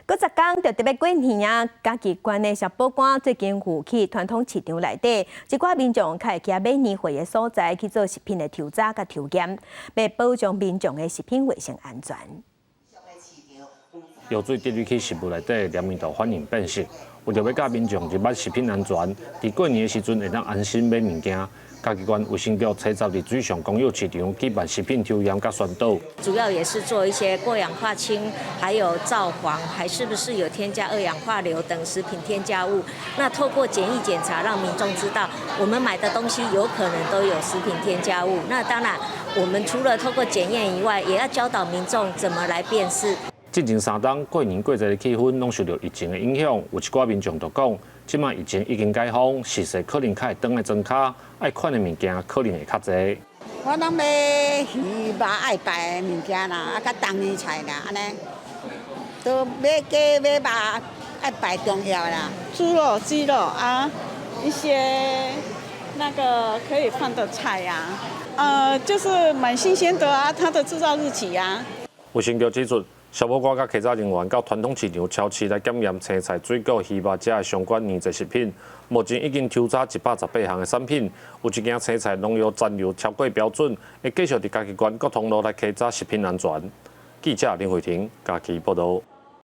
閣十工就特別過年啊，嘉義縣的消保官最近有去傳統市場內底，一寡民眾較會去買年貨的所在去做食品的抽查佮抽檢，欲保障民眾的食品衛生安全。藥水滴入去食物內底，黏味道反應變色。為著欲教民眾認捌食品安全，佇過年的時陣會當安心買物件。嘉義縣衛生局初十佇水上公有市場舉辦食品抽驗佮宣導。主要也是做一些過氧化氫，還有皂黃，還是不是有添加二氧化硫等食品添加物？那透過簡易檢查，讓民眾知道我們買的東西有可能都有食品添加物。那當然，我們除了透過檢驗以外，也要教導民眾怎麼來辨識。進前三冬過年過節的氣氛攏受著疫情的影響，有一寡民眾就講，這擺疫情已經解封，時勢可能較會轉來莊跤，愛款的物件可能會較濟。我攏買魚肉愛拜的物件啦，啊，佮冬年菜啦，按呢，都買雞買肉愛拜重要啦。豬肉、雞肉啊，一些那個可以放的菜呀，就是蠻新鮮的啊，它的製造日期呀。衛生局指出，消保官佮稽查人員到傳統市場、超市來檢驗青菜、水果、魚肉這的相關年節食品，目前已經抽查118項的產品，有一件青菜農藥殘留超過標準，會繼續佇嘉義縣各通路來稽查食品安全。記者林慧婷嘉義報導。